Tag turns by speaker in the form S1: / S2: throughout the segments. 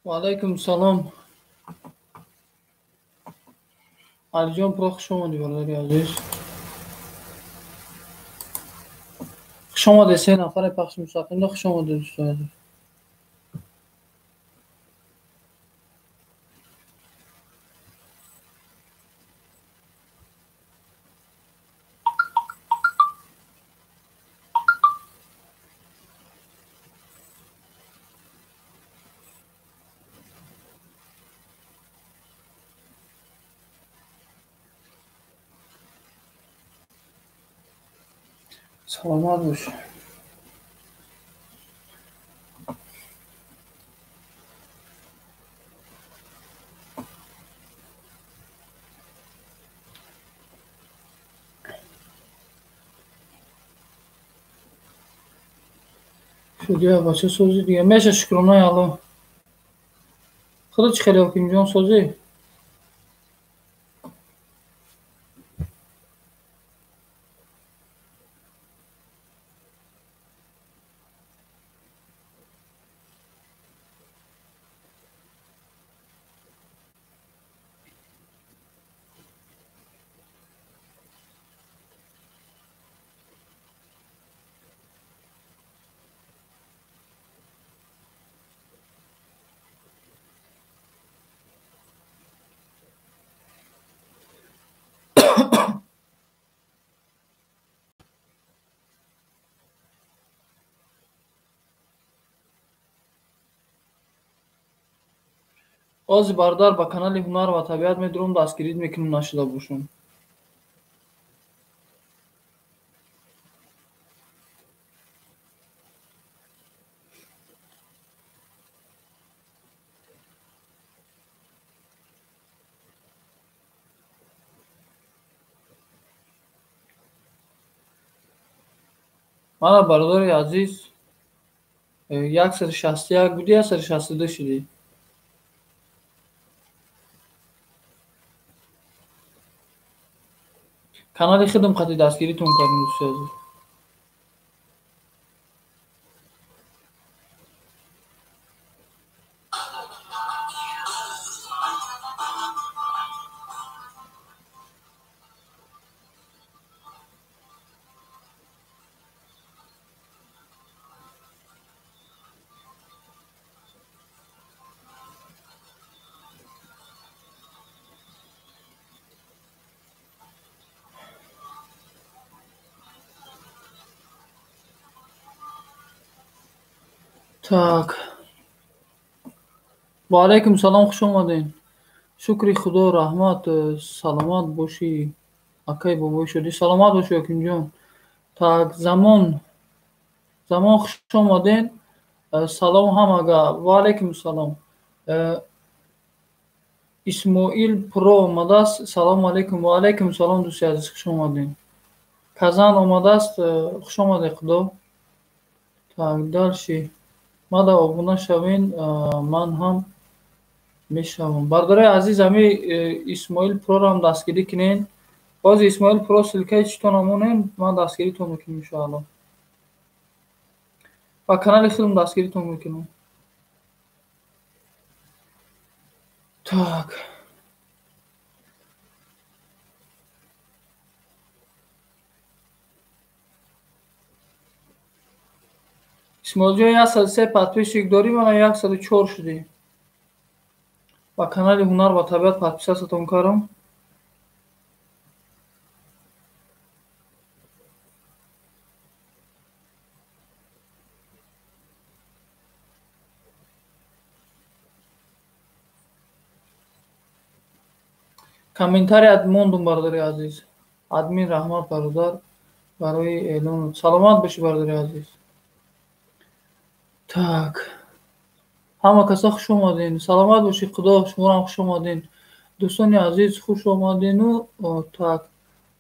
S1: Ва алайкум салом. Алиҷон Про, хуш омадӣ, бародари азиз. Хуш омадед, се нафаре пахши мустақимда, хуш омадед, дӯстони азиз. Саломат бош. Шудия бача созӣ дига меша, шукронаи Алло. Худо чӣ хеле, ҳокимҷон, созӣ? Ози, бародар, ба канали Ҳунар ва табиат медурам, дастгирит мекунам, нашуда бошам. Мана, бародари азиз, 161 буди, 162 шудӣ. Канали худам қати дастгиритон кардем, дӯсти азиз. Так. Ва алайкум салом, хуш омадед. Шукри Худо, раҳмат, саломат бошӣ. Акай бобои шудӣ, саломат бошӣ, ҳокимҷон. Так, Замон. Замон, хуш омадед. Салом ҳамага. Ва алайкум салом. Исмоил Про омадааст. Салому алайкум. Ва алайкум салом, дӯсти азиз, хуш омадед. Казан омадааст, хуш омадед, Худо. Так, дальше. Мада обуна шавен, ман ҳам мешавам. Бародарои азиз, ҳами Исмоил Прорам дастгирӣ кунед. Боз Исмоил Про ссылка и читон омонем, ман дастгиритон мекунам, иншоалло. Ба канали худам дастгиритон мекунам. Так. Исмоилҷон, 103 подписчик дорӣ, мана 104 шудӣ. Ба канали Ҳунар ва табиат подписаться тон кардам. Комментарият мондум, бародари азиз. Админ, раҳмат, бародар, барои эълон. Саломат бошӣ, бародари азиз. Так. Ҳама каса хуш омадед. Саломат бошӣ, Худо, шуморо хуш омадед. Дӯстони азиз, хуш омадену. Так,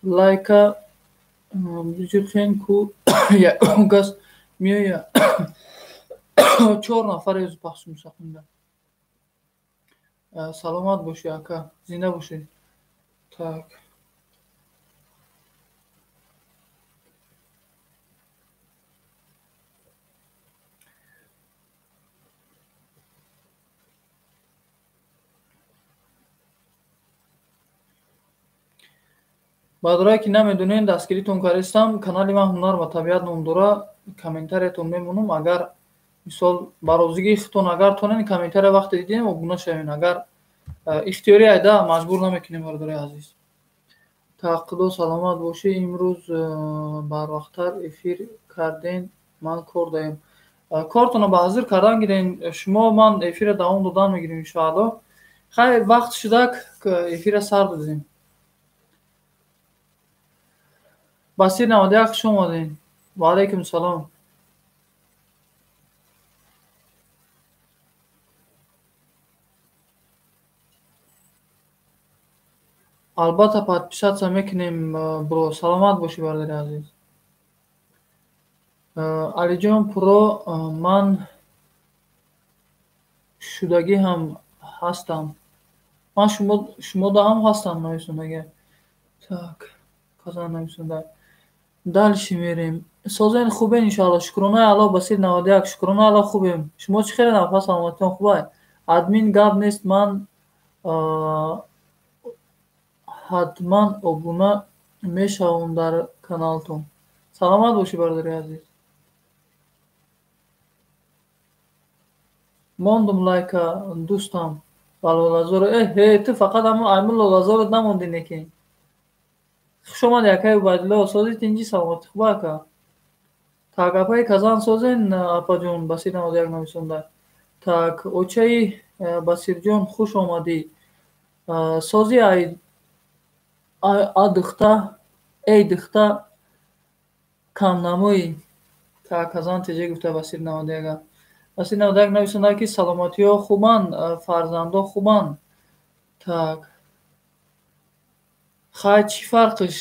S1: лайка биҷухен, ку ягон кас меояд. Чор нафар эзу пахши мустақимда. Саломат бошӣ, ака, зинда бошед. Так. Бародарое ки намедонед, дастгиритон кардистам. Канали ман «Ҳунар ва табиат» ном дора. Комментариятон мемонам. Агар мисол ба розигии худтон, агар тонен, комментария вақте дидем, обуна шавем. Агар ихтиёрӣ айда, маҷбур намекунем, бародарои азиз. Так, Худо, саломат бошӣ. Имрӯз барвақттар эфир кардем, ман кор даем. Кортонро ба ҳазир кардан гирем шумо, ман эфирро давом додан мегирем, иншоалло. Хайр, вақт шудак, эфирро сар додем. Басир 91, хуш омадед. Ва алайкум салом. Албатта, подписаться мекунем, бро. Саломат бошӣ, бародари азиз. Алиҷон Пуро, ман шудагӣ ҳам ҳастам. Ман шумода ҳам ҳастам, нависондага. Так, казан нависонда. Дальше мерем. Созен, хубен, иншоалло. Шукронаи Аллоҳ, Басир 91. Шукронаи Аллоҳ, хубем. Шумо чӣ хеле, нафас, саломатитон хубай? Админ, гап нест, ман ҳатман обуна мешавам дар каналтон. Саломат бошӣ, бародари азиз. Мондум лайка, дӯстам, ба лолазоро. Эҳе, ту фақат ҳамин лолазорот намондӣ, некин. Хуш омадӣ, акаи Убайдулло. Сози, тинҷӣ, саломатӣ хуба, ака? Так, апаи Казан, созен, апаҷон? Басир 91 нависонда. Так, очаи Басирҷон, хуш омадӣ. Сози, ай а духта, эй духта камнамоӣ. Так, Казан теҷа гуфта Басир 91. Басир 91 нависонда, ки саломатиҳо хубанд, фарзандо хубанд. Так. Хай, чӣ фарқиш?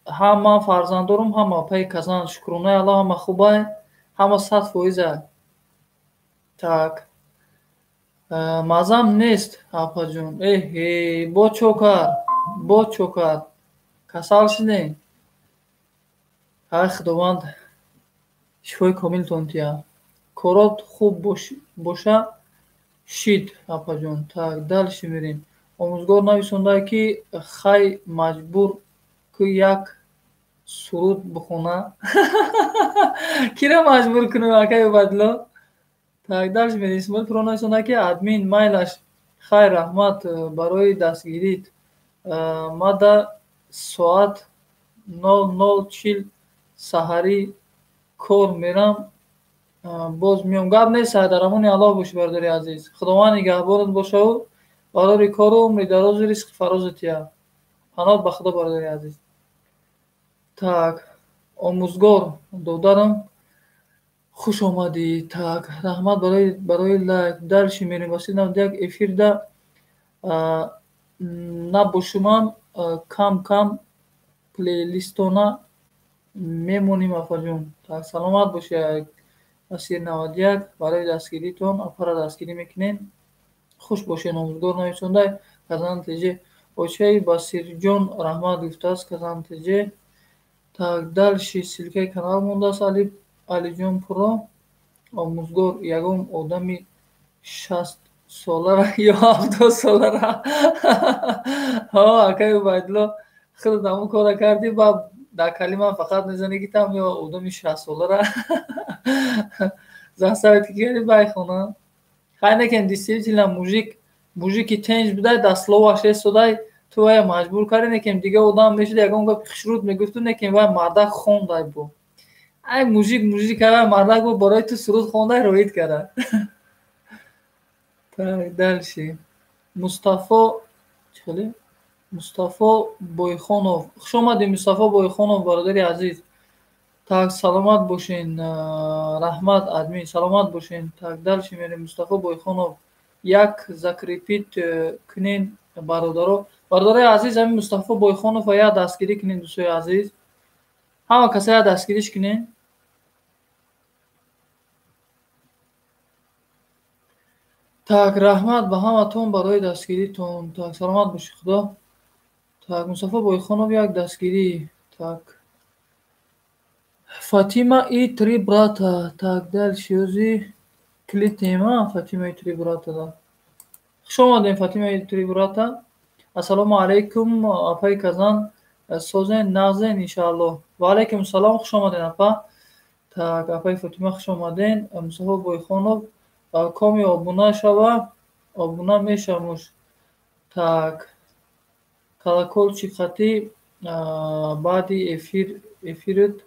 S1: Ҳам ман фарзанд дорум, ҳам апаи Казан. Шукронаи Аллоҳ, ҳама хубай, ҳама 100%. Так. Мазам нест, апаҷон. Эҳе, бо чо кард? Бо чо кард? Касал шудем? Ҳай, Худованд шифои комилтон диҳад. Корот хуб боша шид, апаҷон. Так, дальше мерем. Омӯзгор нависонда, ки хай, маҷбур ку як суруд бихона. Киро маҷбур кунем, акаи Убайдулло? Так, дальше мерем. Исмоил Пуро нависонда, ки админ, майлаш, хайр, раҳмат барои дастгирит. Мада соат 00:40 саҳарӣ кор мерам, боз меом. Гап нест, дар амони Аллоҳ бошӣ, бародари азиз. Худованд нигаҳбонат бошаву барори кору умри дарозу ризқи фарозу тиҳад. Паноҳ ба Худо, бародари азиз. Так, омӯзгор додарам, хуш омадӣ. Так, раҳмат барои лайк. Дальше мерем. Басир 91, эфирда набошумам, кам кам плейлистона мемонем, апаҷон. Так, саломат бошӣ, Басир 91, барои дастгиритон. Апара дастгирӣ мекунем. Хуш бошед, омӯзгор нависонда. Казан теҷе. Очаи Басирҷон, раҳмат гуфтааст Казан теҷе. Так, дальше ссылкаи канал мондааст Алиҷон Пуро. Омӯзгор, ягон одами 60-солара ё 70-солара. Ҳо, акаи Убайдулло, худат ҳамон корро кардӣ, баъд дар калима фақат мезанӣ, ки там ё одами 60-солара заставить кардӣ байхона. Хай, некем, действительно мужик, мужики тенҷ будай, дар словаш эстодай, ту вая маҷбур кардӣ, некем дига одам мешуд, ягон гапи хушруд мегуфту, некем вай мардак хондай бо. Ай мужик, мужик, вай мардак бо барои ту суруд хондай, роид карда. Так, дальше. Мустафо, чӣ хеле? Мустафо Бойхонов. Хуш омадӣ, Мустафо Бойхонов, бародари азиз. Так, саломат бошен. Раҳмат, админ, саломат бошен. Так, дальше мерем. Мустафо Бойхонов. Як закрепить кунен, бародаро. Бародарои азиз, ҳамин Мустафо Бойхонова як дастгирӣ кунен, дӯстои азиз. Ҳама каса як дастгириш кунен. Так, раҳмат ба ҳаматон барои дастгиритон. Так, саломат бошед, Худо. Так, Мустафо Бойхонов, як дастгирӣ. Так. Фатима и три брата. Так, дальше ёзи клипем, а Фатима и три брата да. Хуш омадем, Фатима и три брата. Ассалому алайкум, апаи Казан. Созен, нағзен, иншааллоҳ. Ва алайкум салом, хуш омаден, апа. Так, апаи Фотима, хуш омаден. Мустафо Бойхонов, коми обуна шава, обуна мешавмуш. Так, колокольчик қатӣ баъди эфир эфирит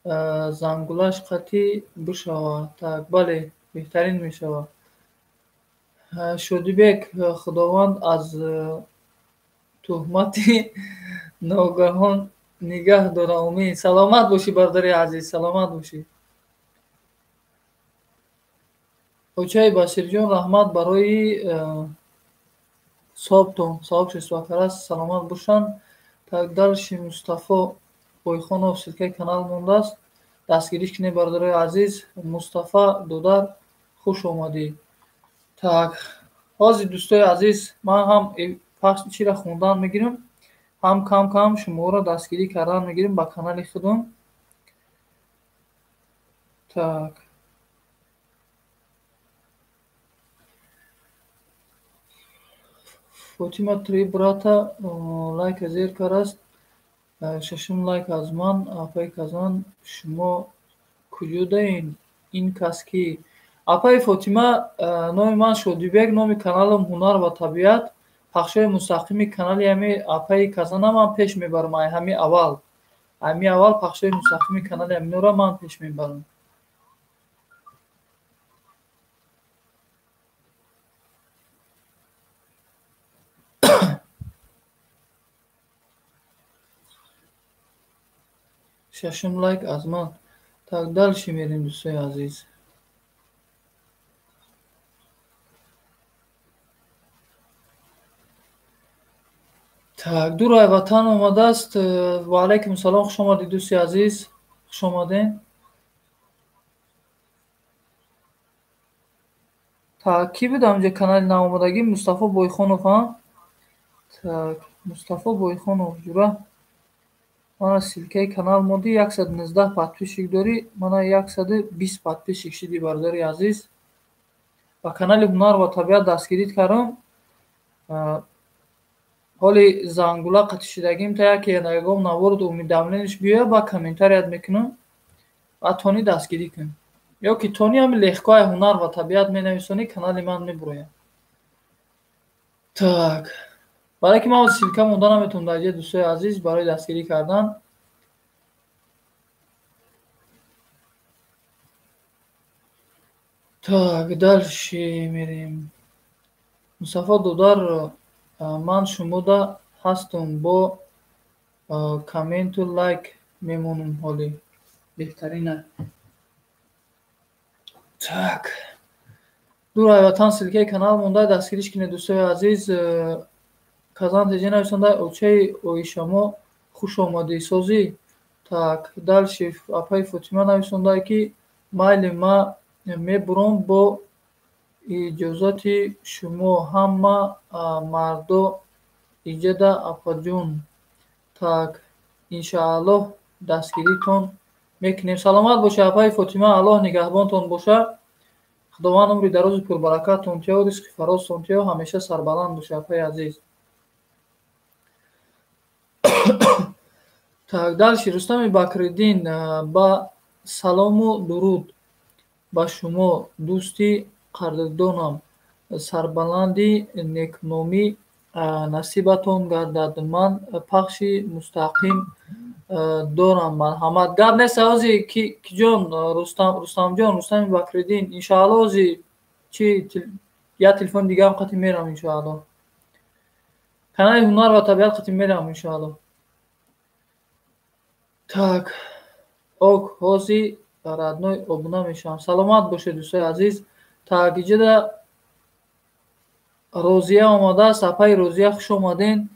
S1: зангулаш қатӣ бишава. Так, бале, беҳтарин мешава. Шодибек, Худованд аз туҳмати ногаҳон нигаҳ дора, омин. Саломат бошӣ, бародари азиз, саломат бошӣ. Очаи Басирҷон, раҳмат барои савобтон, савоб шестбакар аст, саломат бошанд. Так, дальше Мустафо Бойхонов ссылкаи канал мондааст, дастгириш кунед, бародарои азиз. Мустафа додар, хуш омадӣ. Так, ҳозир, дӯстои азиз, ман ҳам чира хондан мегирам, ҳам кам кам шуморо дастгирӣ кардан мегирем ба канали худам. Так, Фотима три брата лайка зер кардааст. Шашум лайк аз ман. Апаи Казан, шумо куҷодаен? Ин кас кӣ? Апаи Фотима, номи ман Шодибек, номи каналам Ҳунар ва табиат. Пахшҳои мустақими канали ҳами апаи Казана ман пеш мебарам. Ай ҳами аввал, ҳами аввал пахшҳои мустақими канали ҳаминора ман пеш мебарам. Шашум лайк аз ман. Так, дальше мерем, дӯстои азиз. Так, Дурай ватан омадааст. Ва алайкум салом, хуш омадед, дӯсти азиз, хуш омаден. Так, кӣ буд ҳаминҷа канали навомадагӣ? Мустафо Бойхонов, ҳа. Так, Мустафо Бойхонов, ҷура, мана ссылкаи канал мондӣ, 119 подписчик дорӣ, мана 120 подписчик шидӣ, бародари азиз. Ба канали Ҳунар ва табиат дастгирит кардам. Ҳоли зангула қатишидагим, та яке ягон наворд уведомлениеш биёяд, ба комментарият мекунам ва тони дастгирӣ кун. Ё ки тони ҳами легкои Ҳунар ва табиат менависонӣ, канали ман мебурояд. Так, барое ки ман ссылка монда наметавонам дар ҷои, дӯстои азиз, барои дастгирӣ кардан. Так, дальше мерем. Мустафо додар, ман шумода ҳастум, бо комменту лайк мемонам ҳолӣ. Беҳтарина. Так, Дурай ватан ссылкаи канал монда, дастгириш кунед, дӯстои азиз. Казан теҷа нависонда: очаи Оишамо, хуш омадӣ, созӣ. Так, дальше апаи Фотима нависонда, ки майли, ма мебуром бо иҷозати шумо, ҳама мардо иҷада, апаҷон. Так, иншааллоҳ, дастгиритон мекунем. Саломат бошед, апаи Фотима, Аллоҳ нигаҳбонтон бошад. Худованд умри дарозу пурбаракаттон тиё, ризқи фарозтон тиё, ҳамеша сарбаланд бошед, апаи азиз. Так, дальше Рустами Бакриддин: ба салому дуруд ба шумо, дӯсти қадрдонам, сарбаланди некномӣ насибатон гардад. Ман пахши мустақим дорам, марҳамат. Гап нест, ҳози киҷон, Рустамҷон, Рустами Бакриддин, иншоалло, ҳози чи як телефони дигарам қатӣ мерам, иншоалло. Канали Ҳунар ва табиат қатӣ мерам, иншоалло. Так, ок, ҳози родной обуна мешавам. Саломат бошед, дӯстои азиз. Так, иҷода Розия омадааст. Апаи Розия, хуш омаден.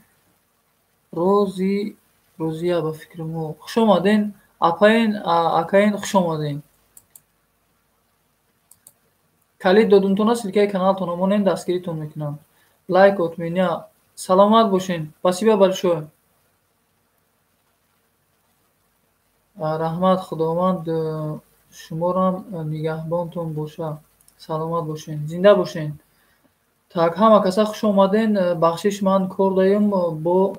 S1: Рози, Розия, ба фикри мо, хуш омаден, апаин, акаин, хуш омаден. Калид додумтона, ссылкаи каналтон омонен, дастгиритон мекунам. Лайк от меня. Саломат бошен, спасибо большое, раҳмат. Худованд шуморам нигаҳбонтон бошад. Саломат бошен, зинда бошен. Так, ҳама каса хуш омаден. Бахшиш, ман кор даём, бо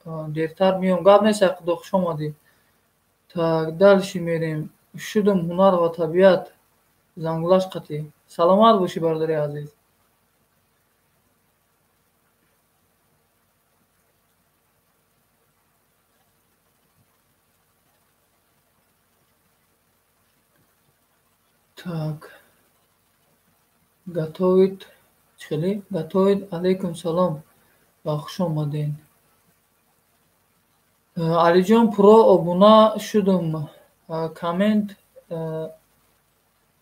S1: дертар меом. Гап нест, Худо, хуш омадӣ. Так, дальше мерем. Шудум ҳунар ва табиат зангулаш қатӣ. Саломат бошӣ, бародари азиз. Так, готовит чӣ готовит. Алейкум салом ва хуш омадед. Алиҷон Про, обуна шудум, коммент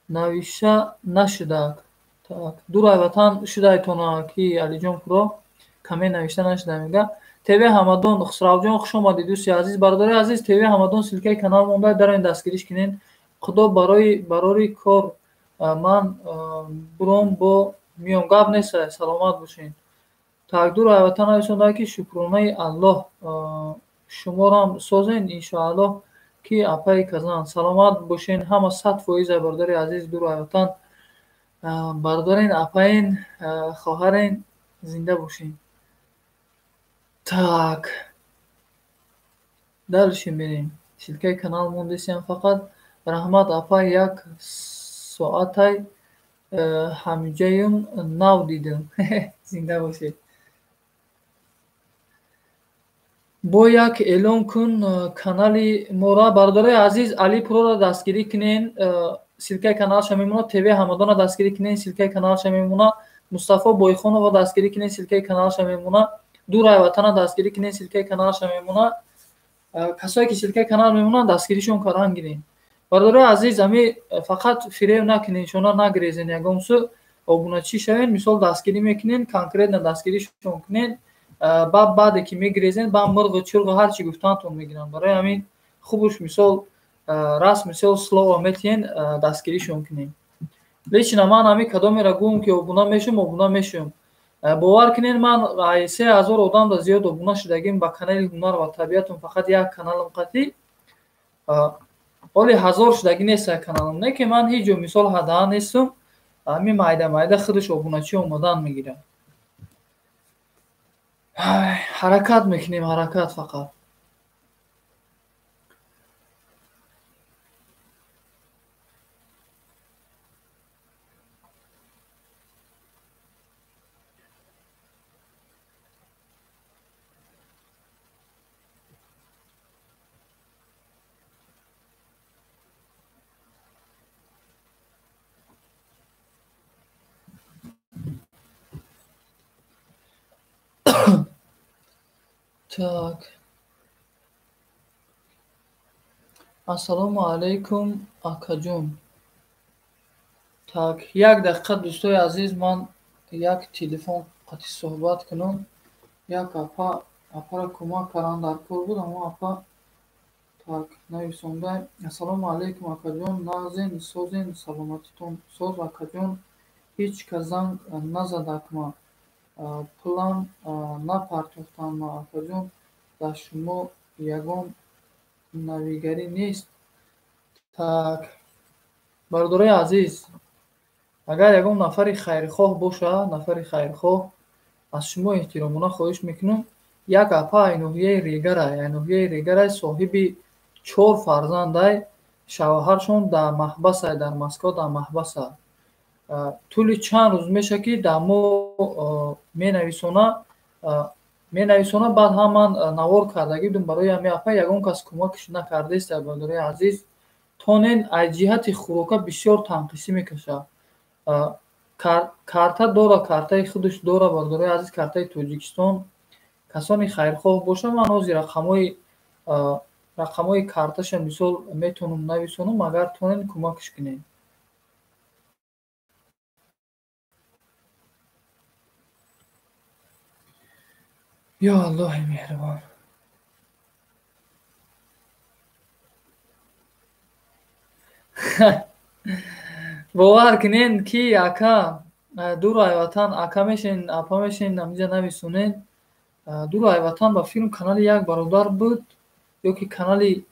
S1: навиша нашудак. Так, дурай ватан шудайтона ки Алиҷон Про коммент навишта нашуда мега. ТВ Ҳамадон, Хусравҷон, хуш омадед, дӯсти азиз. Бародари азиз, ТВ Ҳамадон ссылка и канал монда, дароин, дастгириш кунед. Худо барои барори кор ман буром бо миём. Гап нест, саломат бошед. Так, дурай ватан нависонда ки шукронаи Аллоҳ, шуморам созен, иншоаллоҳ ки апаи Казан. Саломат бошен ҳама, 100%, бародари азиз. Дурай ватан бародарен, апаен, хоҳарен, зинда бошен. Так, дальше мерем. Ссылка и канал мондесиям фақат. Раҳмат, апа, як соатай ҳамҷаюм, нав дидам. Зинда бошед. Бо як эълон кун канали мора. Бародарои азиз, Али Проро дастгирӣ кунен, ссылка и каналаша мемонад. ТВ Ҳамадонро дастгирӣ кунен, ссылка и каналаша мемонад. Мустафо Бойхоновро дастгирӣ кунен, ссылка и каналаша мемонад. Дурай ватанро дастгирӣ кунен, ссылка и каналаша мемонад. Касое ки ссылка и канал мемонанд, дастгиришон кардан гирен. Бародарои азиз, ами фақат фиреб накунен, шона нагирезен ягон сӯ, обуначӣ шавен, мисол дастгирӣ мекунен, конкретно дастгиришон кунен. Баъд баъде ки мегирезен, ба мирғу чирғу ҳарчи гуфтаантон мегиранд. Барои ҳамин хубуш мисол раст мисол слово метиҳен, дастгиришон кунем. Лично ман ҳамин кадомеро гӯм ки обуна мешум, обуна мешум. Бовар кунен, ман 3000 одамда зиёд обуна шудагим ба канали ҳунар ва табиатум, фақат як каналам қатӣ. Ҳоли 1000 шудагӣ нест як каналам, не ки ман ҳеҷ ҷо мисол ҳадаъ нестум, ҳамин майда майда худаш обуначӣ омадан мегирад. Ҳаракат мекунем, ҳаракат фақат. Так. Ассалому алайкум, акаҷон. Так, як дақиқа, дӯстои азиз, ман як телефон қатъи суҳбат кунам. Як апа, апаро кӯмак кардан дар кор буд, аммо апа так нависонда. Ассалому алайкум, акаҷон, нағзен, созен, саломатитон соз, акаҷон. Ҳеҷ кас занг назадакма. Пулам напартохтанма, акаҷон, дар шумо ягон навигарӣ нест. Так, бародарои азиз, агар ягон нафари хайрхоҳ боша, нафари хайрхоҳ, аз шумо эҳтиромона хоҳиш мекунам, як апа ай ноҳияи Регарай, ай ноҳияи Регарай, соҳиби чор фарзандай, шавҳаршон дар маҳбасай, дар Москва дар маҳбаса. Тӯли чанд рӯз мешавад ки дар мо менависона, баъд ҳам ман навор кардагӣ будам барои ҳамин апа, ягон кас кӯмакш накардааст, бародарои азиз. Тонен аз ҷиҳати хӯрока бисёр танқисӣ мекашад. Карта дора, картаи худаш дора, бародарои азиз, картаи Тоҷикистон. Касони хайрхоҳ боша, ман ҳозир рақамҳои карташа мисол метавонам нависонам, агар тонен кӯмакш кунед. Ё Аллоҳи меҳрибон. Бовар кунен ки ака дурай ватан, ака мешен, апа мешен, ҳаминҷа нависонен. Дурай ватан ба филм канали як бародар буд ё ки канали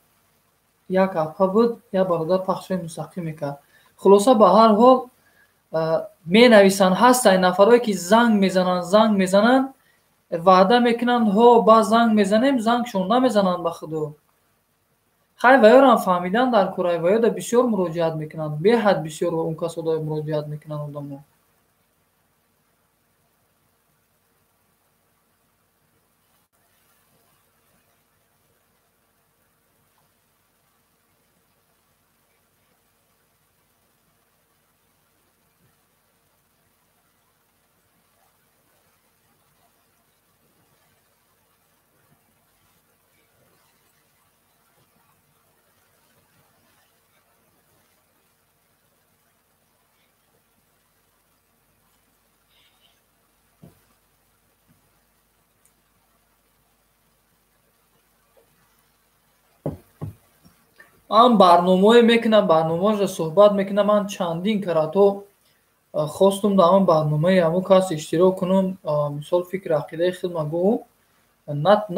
S1: як апа буд, як бародар пахшҳои мустақим мекард. Хулоса, ба ҳар ҳол менависанд, ҳастанд нафарое ки занг мезананд, занг мезананд. Ваъда мекунанд, ҳо, баъд занг мезанем, зангшон намезананд ба худо. Хай ваёрам фаҳмидан дар кораи ваёда бисёр муроҷиат мекунанд, беҳад бисёр он касода муроҷиат мекунанд одамо. Ман барномаое мекунам, барномаошро суҳбат мекунам. Ман чандин карато хостум дар ҳамон барномаи ҳамон кас иштирок кунам, мисол фикр ақидаи худма гӯм,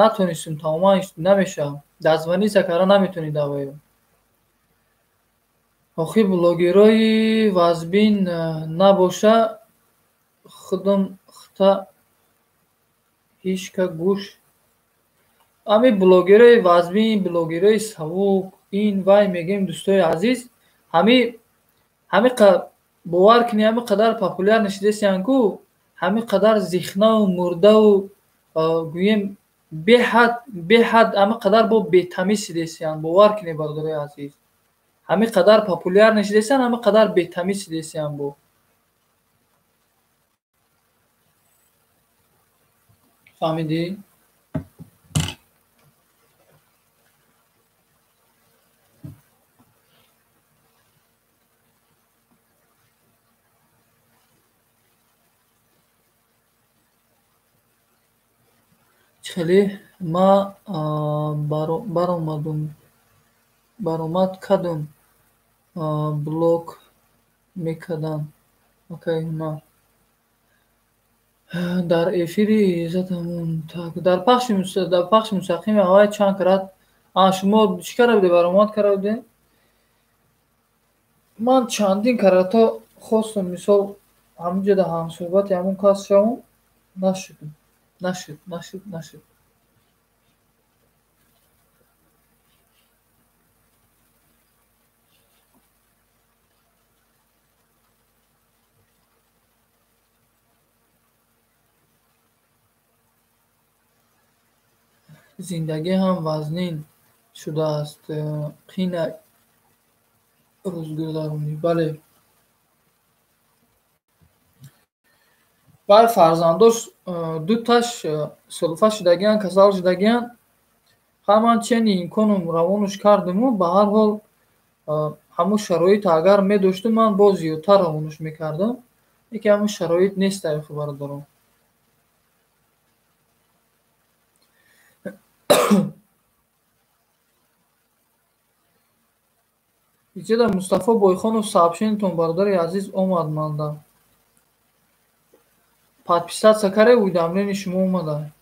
S1: натонистум, тамоман намешавам. Дозвониться карда наметавонӣ дар ваё. Охир блогерои вазбин набоша, худам хта ҳичка гӯш. Ҳамин блогерои вазбин, блогерои савук, ин вай мегӯем, дӯстои азиз, ҳами бовар кунӣ, ҳами қадар популяр нашидесиянд ку, ҳами қадар зихнаву мурдаву гӯем беҳад беҳад ҳами қадар бо бетамиз шидесиянд. Бовар кунед, бародарои азиз, ҳами қадар популяр нашидесиянд, ҳами қадар бетамиз шидесиянд бо. Фаҳмидӣ? Хеле ма баромадум, баромад кардум, блок мекарданд акаи ҳунар. Дар эфири иззатамон дар пахши мустақими аввал чанд карат шумо чӣ карда будед, баромад карда будед? Ман чандин карато хостум, мисол ҳаминҷода ҳамсӯҳбати ҳамон кас шавам, нашудам. Нашуд, нашуд, нашуд. Зиндагӣ ҳам вазнин шудааст, қина рӯзгузаронӣ. Бале. Баъд фарзандош дуташ сулфа шудагиянд, касал шудагиянд. Ха ман чени имконом равонаш кардиму, ба ҳар ҳол ҳамун шароит агар медоштум, ман боз зиёдтар равонаш мекардам. Лекин ҳамун шароит нест, айхи бародарон. Иҷода Мустафо Бойхонов сообщениятон, бародари азиз, омад манда. Подписаться каре, уведомление шумо омада.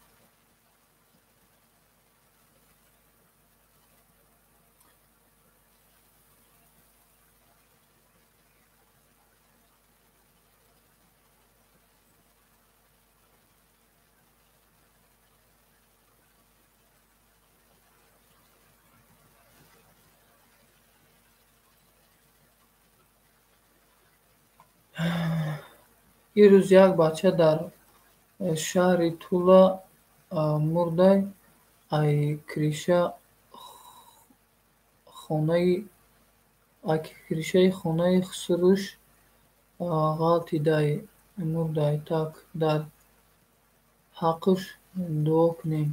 S1: Ирӯз як бача дар шаҳри Тула мурдай, ай кришаи хонаи хусруш ғалтидай мурдай. Так дар ҳаққаш дуо кунем.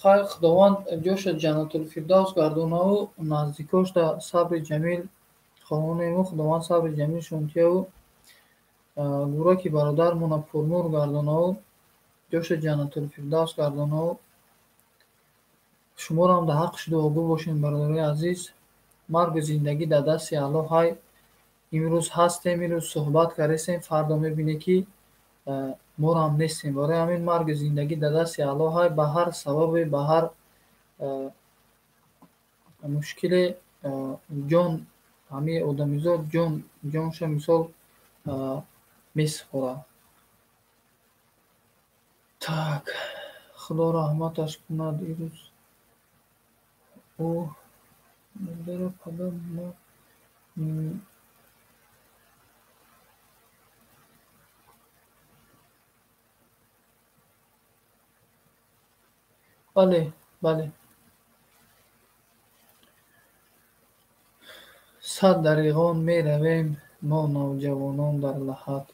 S1: Хайр, Худованд ҷоша Ҷаннатулфирдавс гардонаву наздикошда сабри ҷамил хоҳонему, Худованд сабри ҷамилшон диҳаву гӯраки бародармона пурнур гардонаву ҷоша Ҷаннатулфирдавс гардонаву. Шуморо ҳам дар ҳаққаш дуогӯ бошем, бародарои азиз. Маргу зиндагӣ дар дасти Аллоҳ ҳай. Имрӯз ҳастем, имрӯз суҳбат кардесем, фардо мебинед ки моро ҳам нестем. Барои ҳамин маргу зиндагӣ дар дасти Аллоҳ ҳай. Ба ҳар сабабе, ба ҳар мушкиле ҷон ҳамин одамизод ҷонша мисол месупорад. Так, Худо раҳматаш кунад, ирӯз ӯ модару падар ма бале, бале. Сад дариғон меравем мо навҷавонон дар лаҳат.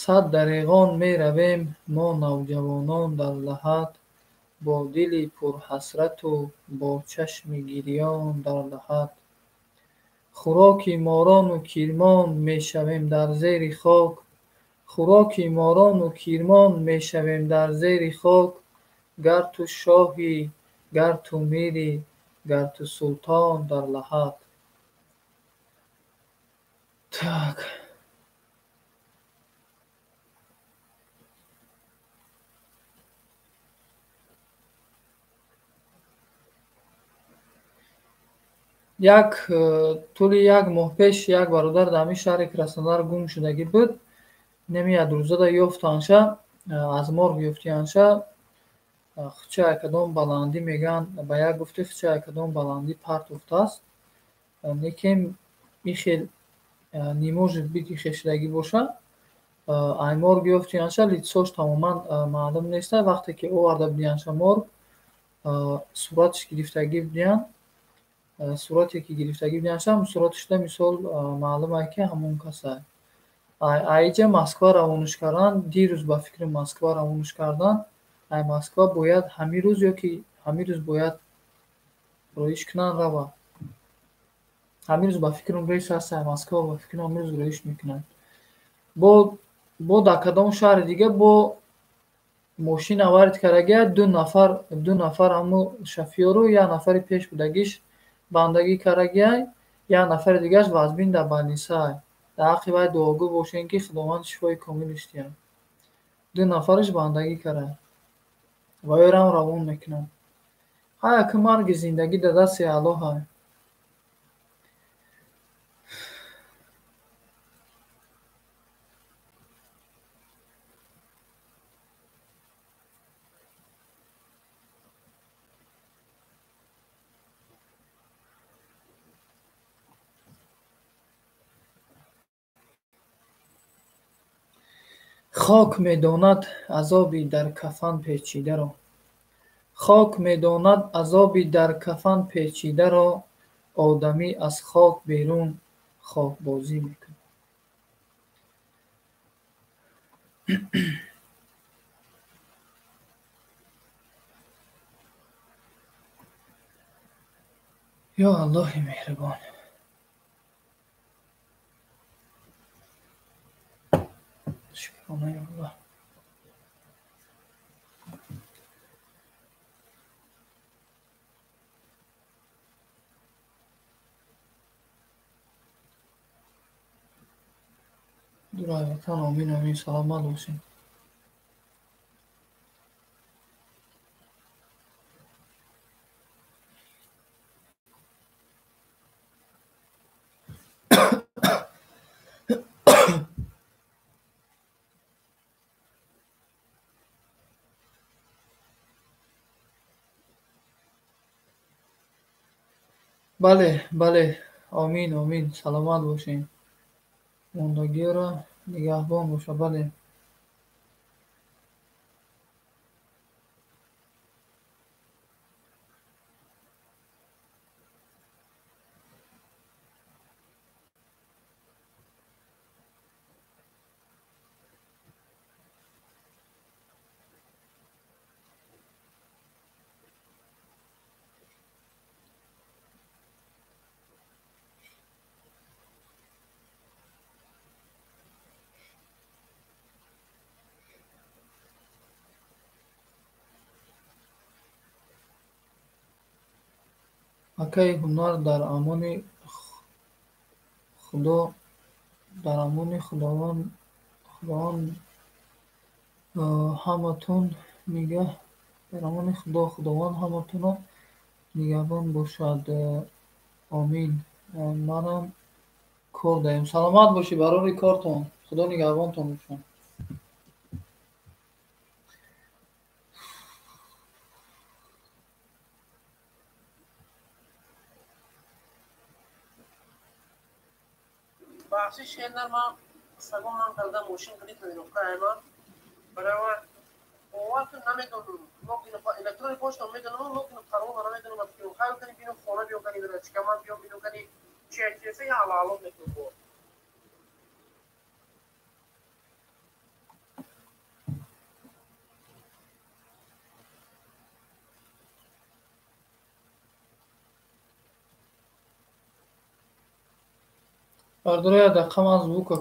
S1: Сад дариғон меравем мо навҷавонон дар лаҳат, бо дили пурҳасрату бо чашми гирён дар лаҳат. Хӯроки морону кирмон мешавем дар зери хок, хӯроки морону кирмон мешавем дар зери хок. Гар ту шоҳӣ, гар ту мирӣ, гар ту султон дар лаҳат. Так. Як тӯли як моҳ пеш як бародар дар ҳамин шаҳри Краснодар гум шудагӣ буд. Неми як рӯзада ёфтанша, аз морг ёфтианша, хуча кадом баландӣ мегӯянд, ба як гуфти хуча кадом баландӣ партофтааст. Лекин ихел не может быть ихел шудагӣ боша. Ай морг ёфтианша, лицош тамоман маълум нест. Вақте ки оварда будианша морг, суратш гирифтагӣ будиянд. Сурате ки гирифтагӣ будианша, сураташда мисол маълум ай ки ҳамон касай. Айҷа Москва равонаш карданд, дирӯз ба фикри Москва равонаш карданд. Ай Москва бояд ҳамин рӯз ёки ҳамин рӯз бояд роиш кунанд равад. Ҳамин рӯз ба фикрам рейс ҳаст ай Москва, ба фикрам ҳамин рӯз роиш мекунанд. Бо дар кадом шаҳри дига бо мошин аварид кардагия, ду нафар ҳамун шофёру як нафари пеш будагиш бандагӣ кардагиай, як нафари дигааш вазбин дар больницаай. Дар ҳаққи вай дуогӯ бошем, ки Худованд шифои комилаш диҳад. Ду нафараш бандагӣ кард. Ва ёрам равон мекунанд. Ҳай, ака, марги зиндагӣ дар дасти Аллоҳай. Хок медонад азоби дар кафан печидаро. Хок медонад азоби дар кафан печидаро, одамӣ аз хок берун хокбозӣ мекунад. Ё Аллоҳи меҳрубон. Шукронаи Аллоҳ. Дурай ватан, омин, омин, саломат бошед. Бале, бале, омин, омин, саломат бошед. Мондагиёро нигаҳбон боша, бале. Акаи ҳунар, дар амони Худо, дар амони Худованд, Худованд ҳаматон нигаҳ, дар амони Худо, Худованд ҳаматонро нигаҳбон бошад. Омин. Манам кор даем. Саломат бошӣ, барори кортон. Худо нигаҳбонтон бошад.
S2: Бахшиш шендар ман сагонам карда мошин кани тренировка ама барава бовар кун намедонам логин электрони почта медонам логин парола намедонам хайр кани бино хона биё кани бирачка ман биё бино кани чечеса я алало мекунам бо.
S1: Бардора як дақиқа ман звука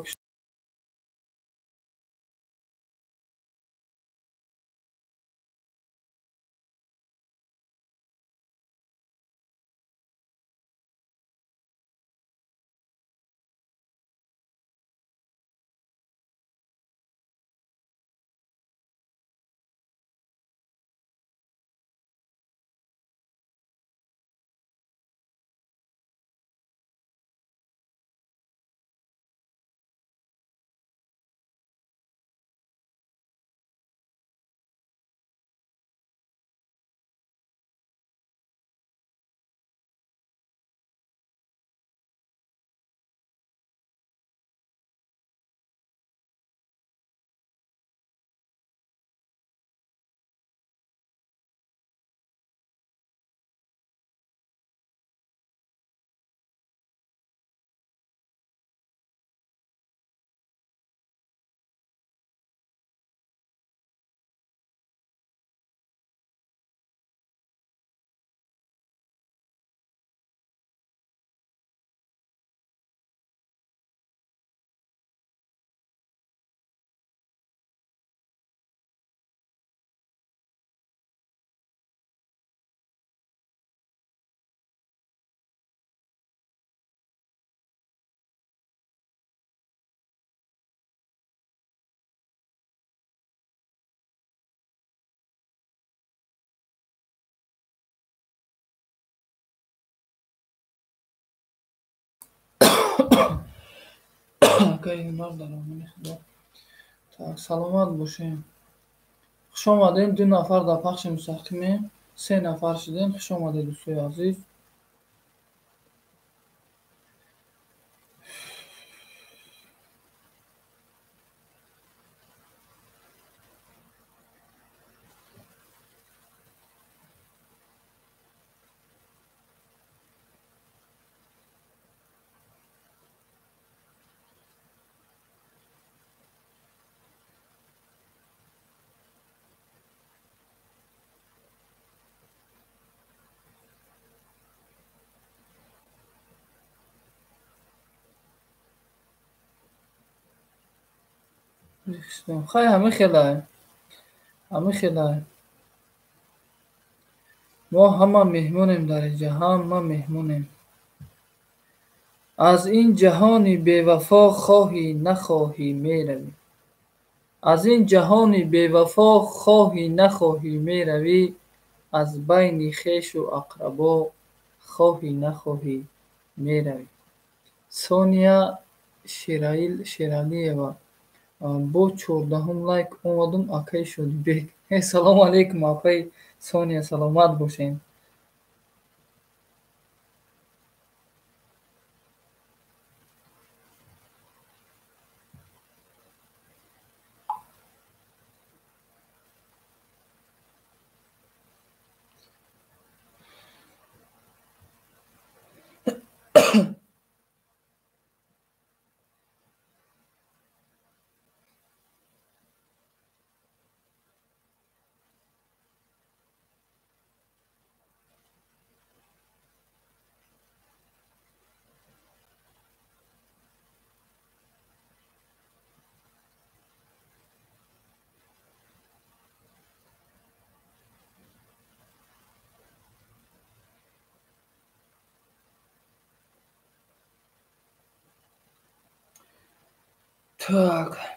S1: Саломат бошем. Хуш омадем. 2 нафар дар пахши мустақимем. 3 нафар шудем. Хуш омадед дӯстои азиз. Хай ҳамин хелай. Ҳамин хелай. Мо ҳама меҳмонем дар инҷа, ҳама меҳмонем. Аз ин ҷаҳони бевафо хоҳӣ нахоҳӣ меравӣ. Аз ин ҷаҳони бевафо хоҳӣ нахоҳӣ меравӣ. Аз байни хешу ақрабо хоҳӣ нахоҳӣ меравӣ. Сония Шералиева бо 14 лайк омадум акаи Шодибек. Салому алейкум апаи Сония, саломат бошед. Так.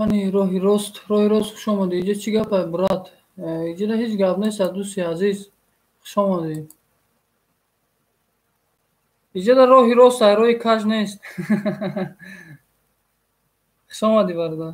S1: Кани роҳи рост, роҳи рост, хуш омадӣ. Иҷа чӣ гапа, брат? Иҷада ҳеҷ гап нест, дӯсти азиз. Хуш омадӣ. Иҷада роҳи рост, ай роҳи каҷ нест. Хуш омадӣ, бародар.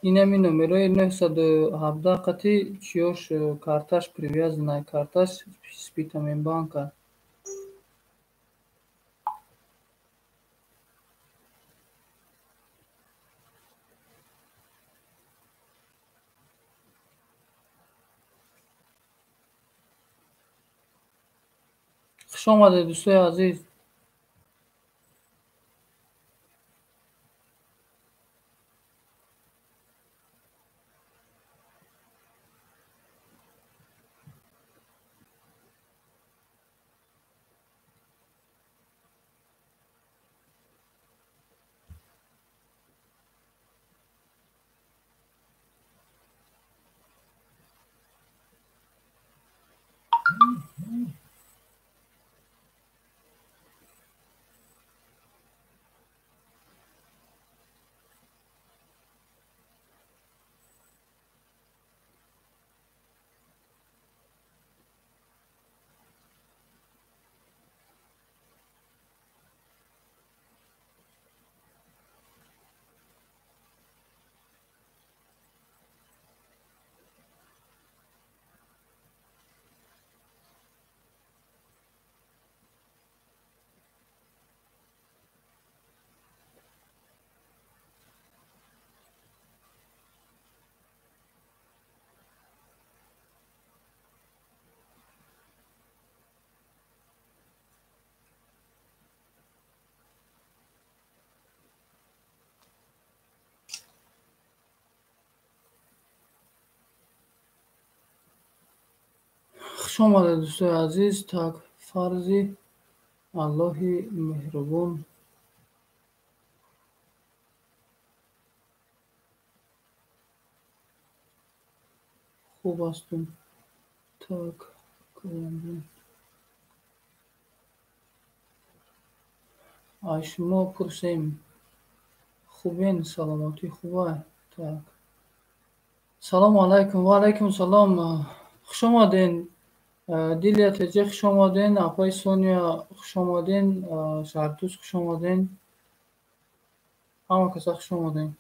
S1: Инами номерои 917 қати чиёш карташ привязана, карташ Спитаменбанка. Хуш омадед, дӯстои азиз. Хуш омадед, дӯстои азиз. Так, фарзи Аллоҳи меҳрубон. Хуб ҳастем. Так, ай шумо пурсем. Хубен, саломатӣ хуба? Так. Салому алайкум. Ва алайкум салом. Хуш омаден. Дилия Теҷе, хуш омаден. Апаи Соня, хуш омаден. Шаҳрдӯз, хуш омаден. Ҳама каса хуш омаден.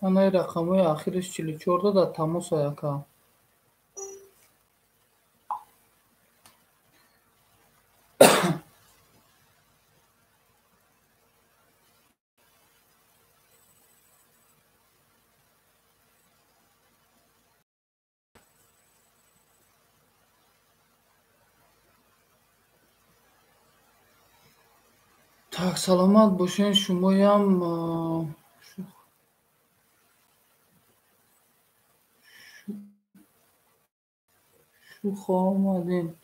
S1: Анаи рақамҳои ахириш 44 дар тамоса яка. Так, саломат бошен, шумоям шухо омадем.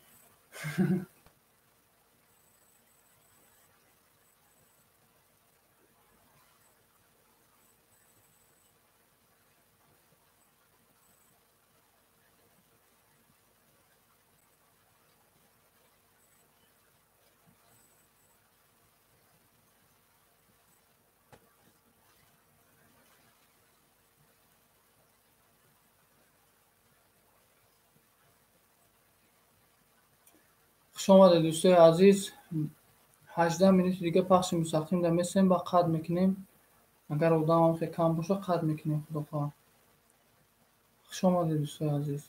S1: Хуш омадед, дӯстои азиз. 18 минути дига пахши мустақим да месем, ба қатъ мекунем. Агар одамам хеле кам боша, қатъ мекунем, худо хоҳад. Хуш омадед, дӯстои азиз.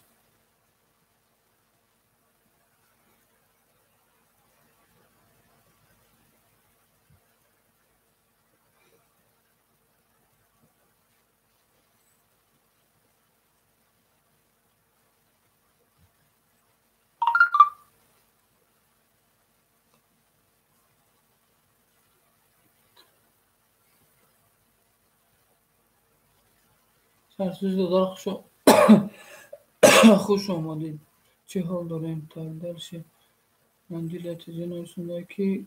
S1: Сарсӯзи додар, хуш омадед. Чӣ ҳол дорем? Так, дальше. Дилия тезе нависонда, ки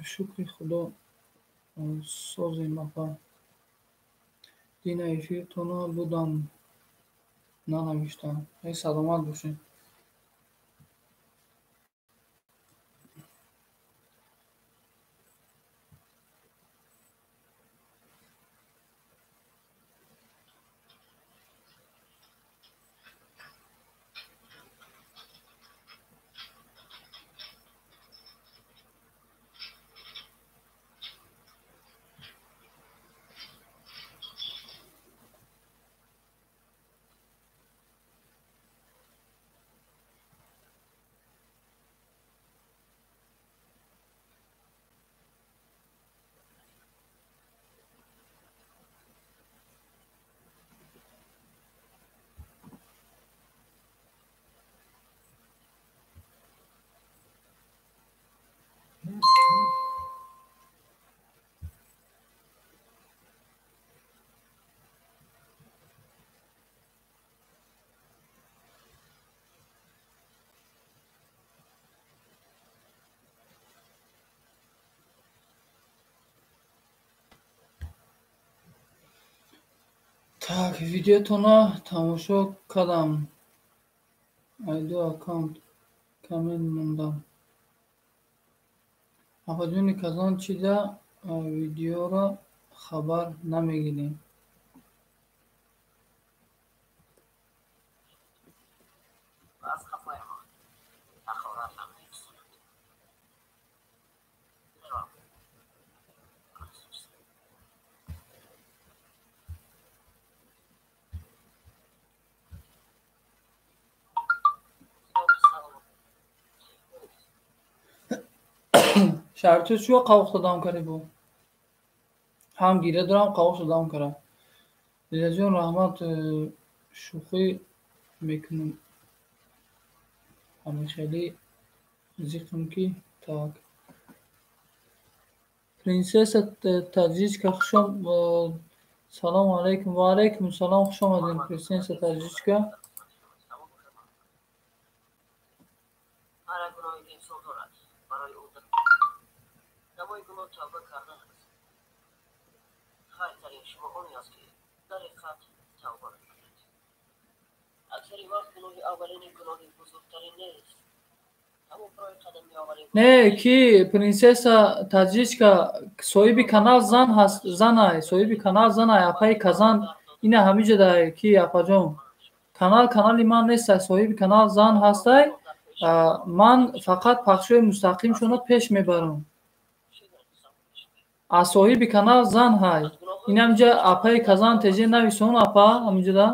S1: шукри Худо созем, апа. Дина эфиртона будам, нанавиштам. Эй, саломат бошед. Так, видеотона тамошо кардам. Айду аккаунт коммент мондам. Апаҷони Казан, чида видеоро хабар намегирем? Шарту чӯ қавоқта давом карди бу? Ҳам гиря дорам, қавоқта давом кардам. Дилаҷон, раҳмат, шӯхӣ мекунам. Ҳамин хеле зиқм ки так. Принсесса Таджичка, хушом. Салому алайкум. Ва алайкум салом, хуш омадед, принсесса Таджичка. Не, ки принсесса Таджичка, соҳиби канал зан ҳаст, занай, соҳиби канал занай, апаи Казан, ина ҳамиҷадай, ки апаҷон. Канал канали ман нестай, соҳиби канал зан ҳастай. Ман фақат пахшҳои мустақимшонро пеш мебарам. Аз соҳиби канал зан ҳай. Ин ҳамиҷа апаи Казан теже нависон, апа, ҳамиҷада.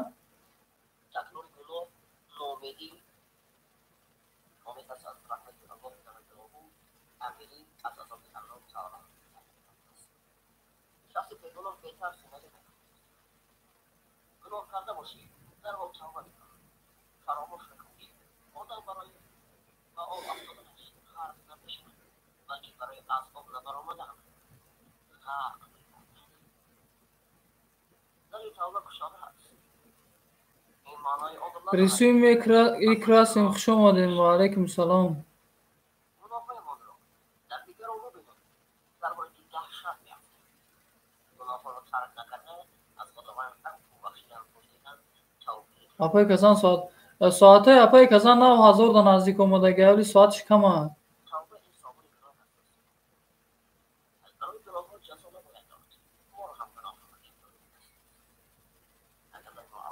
S2: Аз об набаромадан.
S1: Рисуем и красим. Хуш омадем. Ва алайкум салом. Апай Казан соат соатаи апай Казан 9000 да наздик омадаги, вали соатиш кама.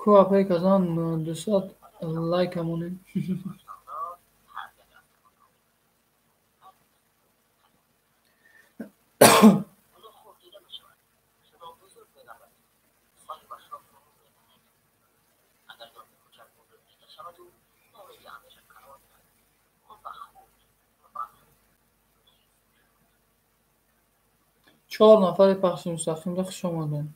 S1: Ку апай Казан 200 лайка монем. Чор нафари пахши мустақимда хуш омадем.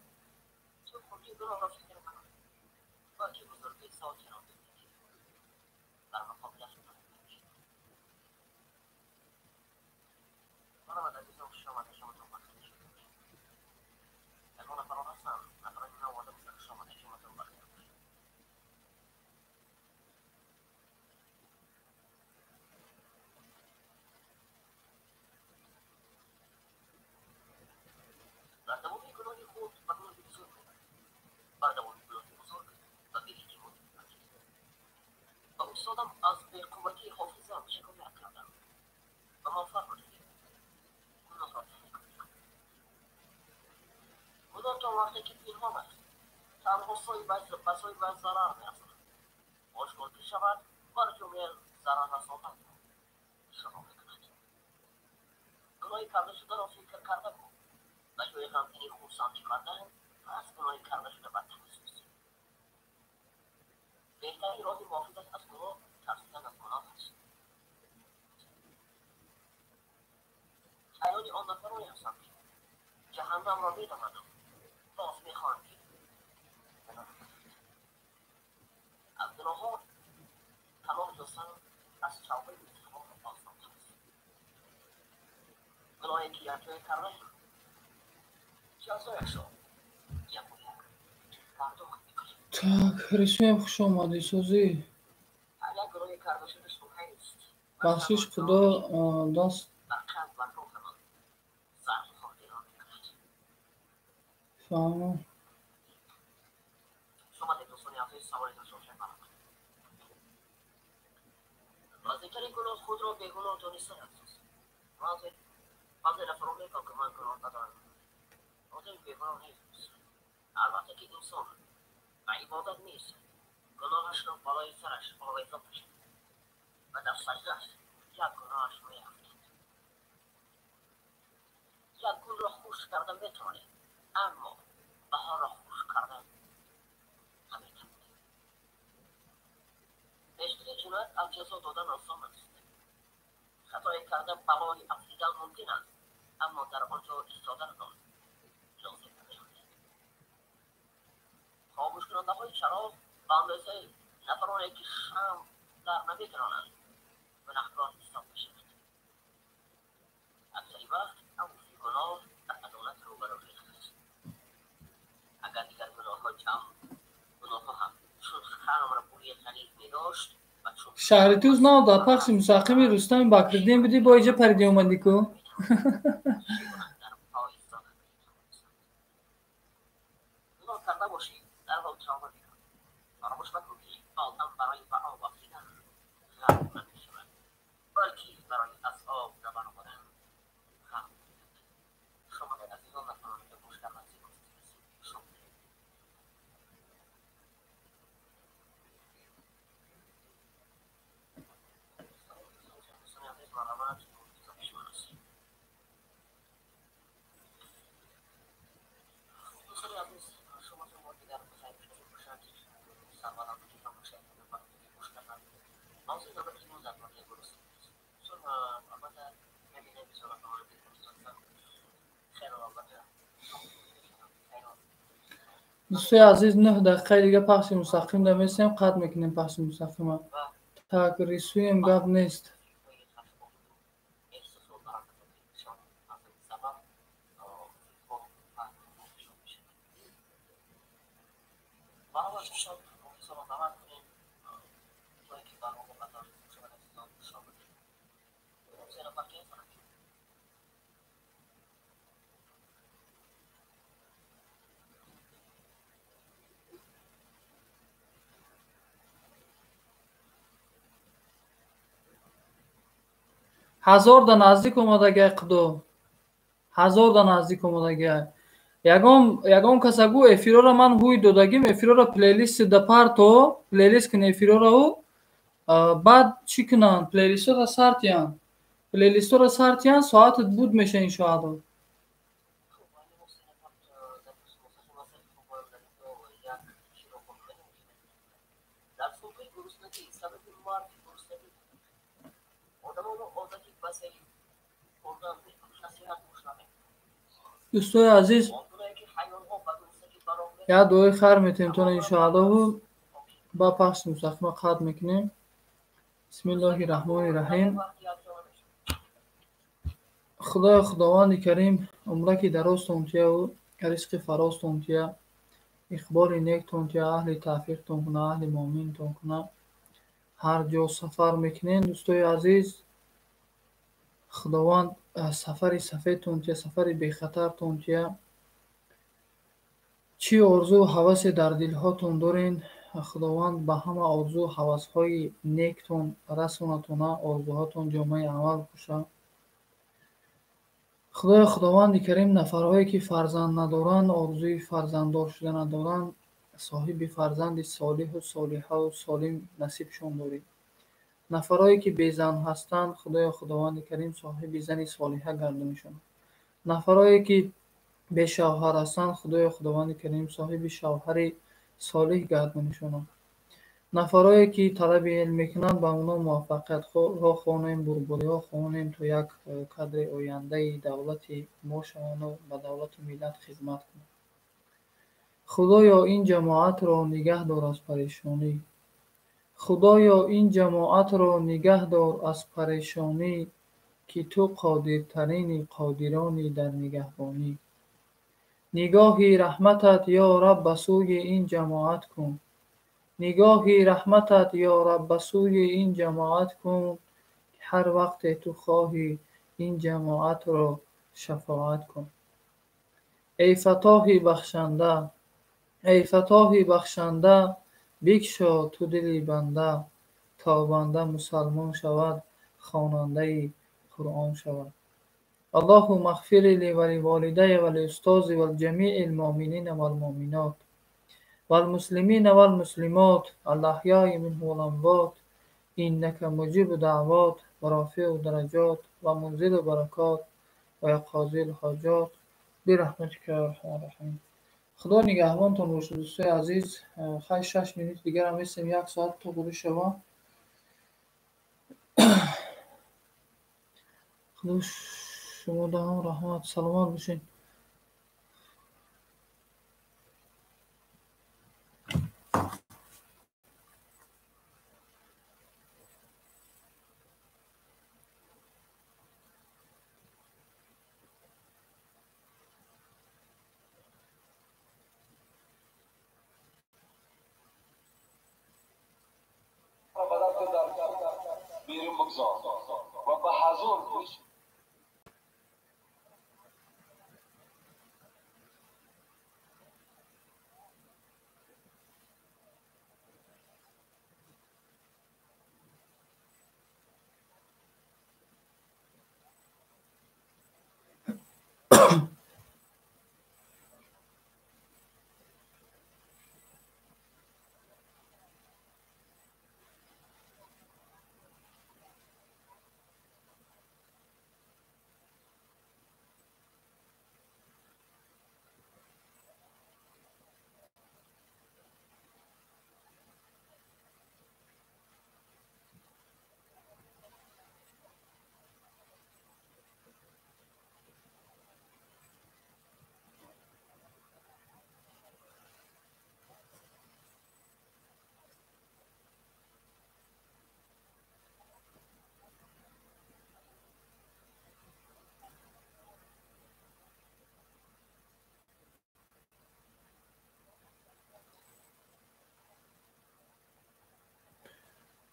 S1: Так, рисуем, хуш омадӣ, созӣ. Бахшиш, Худо даст фаҳмо. Шаҳри Туз нав дар пахши мустақими Рустами Бакриддин будӣ, бо иҷа париди омадӣ ку? Дӯстои азиз, 9 дақиқаи дига пахши мустақим да месем, қатъ мекунем пахши мустақима. Так, рисуем, гап нест. Ҳазор да наздик омадагай қудо. 1000 да наздик омадагай. Ягон каса гу эфирора ман ҳуй додагим, эфирора плейлист да парто, плейлист кун эфирора ӯ, баъд чӣ кунанд? Плейлистора сартиян. Плейлистора сартиян, соатат буд меша иншоалло. Дӯстои азиз, як дуои хайр метем тона иншоаллоҳу, ба пахши мустақима қатъ мекунем. Бисмиллоҳи раҳмони раҳим. Худоё Худованди Карим умраки дарозтон тияву ризқи фарозтон тия, иқболи нектон тия, аҳли тавфиқтон куна, аҳли муъминтон куна. Ҳар ҷо сафар мекунем дӯстои азиз, Худованд сафари сафедтон тия, сафари бехатартон тия. Чӣ орзу ҳавасе дар дилҳотон дорен, Худованд ба ҳама орзу ҳавасҳои нектон расонатона, орзуҳотон ҷомаи амал пӯша. Худоё Худованди Карим нафарҳое ки фарзанд надоранд, орзуи фарзанддор шуда надоранд, соҳиби фарзанди солиҳу солиҳаву солим насибшон дорӣ. Нафарҳое ки безан ҳастанд, Худоё Худованди Карим соҳиби зани солиҳа гардонишон. Нафарҳое ки бешавҳар ҳастанд, Худоё Худованди Карим соҳиби шавҳари солиҳ гардонишон. Нафарҳое ки талаби илм мекунанд, ба онҳо муваффақиятҳо хонем, бурбориҳо хонем, то як кадри ояндаи давлати мо шаванду ба давлату миллат хизмат кунанд. Худоё ин ҷамоатро нигаҳ дор аз парешонӣ. Худоё ин ҷамоатро нигаҳ дор аз парешонӣ, ки ту қодиртарини қодирони дар нигаҳбонӣ. Нигоҳи раҳматат ё Раб ба сӯи ин ҷамоат кун. Нигоҳи раҳматат ё Раб ба сӯи ин ҷамоат кун, ки ҳар вақте ту хоҳӣ ин ҷамоатро шафоат кун. Эй Фаттоҳи бахшанда, эй Фаттоҳи бахшанда, бикшо ту дили банда, то банда мусалмон шавад, хонандаи Қуръон шавад. Аллоҳумма ғфир ли ва ливолидайя ва лиустози ва лиҷамиил муъминина вал муъминот вал муслимина вал муслимот ал-аҳёи минҳум вал амвот иннака муҷибу даъвот ва рофиу дараҷот ва мунзилу баракот ва қозил ҳоҷот бираҳматика я арҳамар роҳимин. Худо нигаҳбонтон бошад дӯстои азиз. Хай 6 минут дигарам местем, 1 соат то ғурӯб шава. Худо шумо даҳам раҳмат, саломат бошед.
S3: بیرون بگذار و به حضور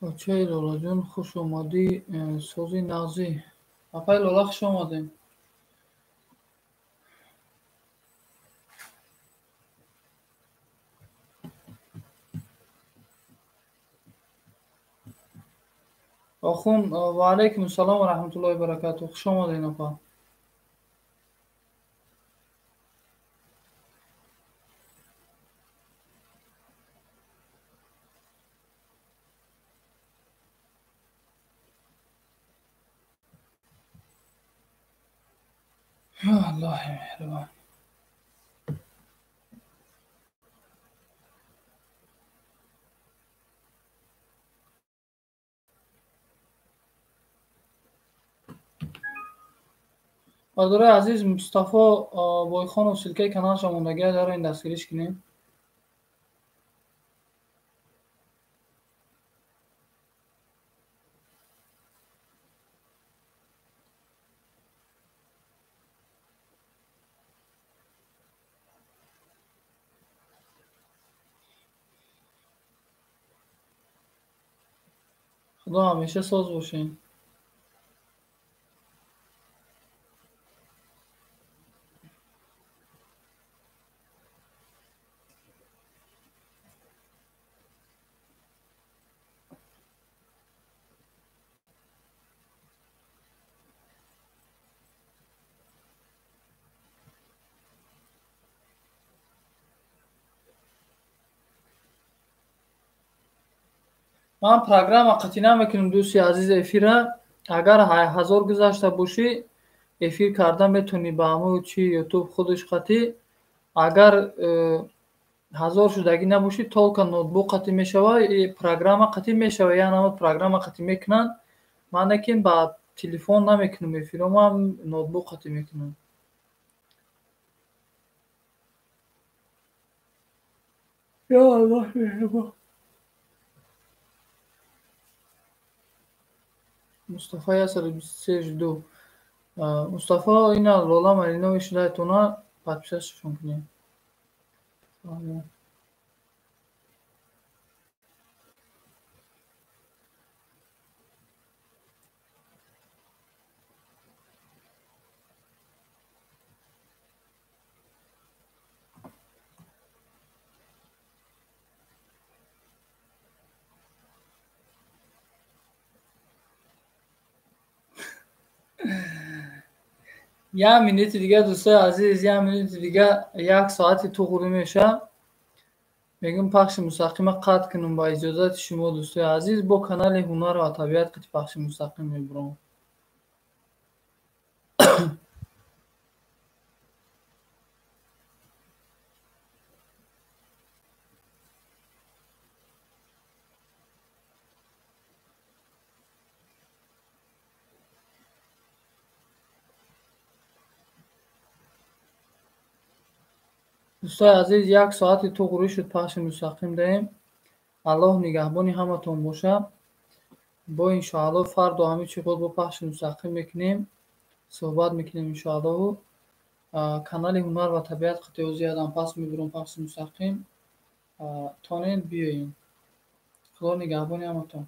S1: Очаи Лолаҷон, хуш омадӣ, сози нағзӣ. Апаи Лола, хуш омадем. Охун, ва алайкум ассалом ва раҳматуллоҳи ва баракатуҳ. Хуш омадед, апа. Ё Аллоҳи меҳрибон. Бародарои азиз, Мустафо Бойхонов ссылкаи каналашро мондагиа, даро ин дастгириш кунем. Худо ҳамеша соз бошед. Ман программа қатъӣ намекунам, дӯсти азиз, эфира. Агар 1000 гузашта бошӣ, эфир карда метавонӣ ба ҳамои чи Ютуб худаш қатъӣ. Агар 1000 шудагӣ набошӣ, только ноутбук қатъӣ мешава, программа қатъӣ мешава, яъне ҳамо программа қатъӣ мекунанд. Ман лекин ба телефон намекунам эфиро, ман ноутбук қатъӣ мекунам. Ё Аллоҳ меҳрибон. Мустафа 123 жду. Мустафа, ина Лола Малинови шудаетона, подписаться кунед. Як минути дига, дӯстои азиз, як минути дига як соати туғрӣ мешавад. Мегӯм пахши мустақима қатъ кунам ба иҷозати шумо, дӯстои азиз, бо канали Ҳунар ва табиат қити пахши мустақим мебурам. Дӯстои азиз, як соати туғрӣ шуд пахши мустақим даем. Аллоҳ нигаҳбони ҳаматон бошад. Бо иншоаллоҳ фардо ҳамин чи худ бо пахши мустақим мекунем, суҳбат мекунем иншоаллоҳу. Канали Ҳунар ва табиат қити озиядам пас мебурам пахши мустақим. Тонед биёед. Худо нигаҳбони ҳаматон.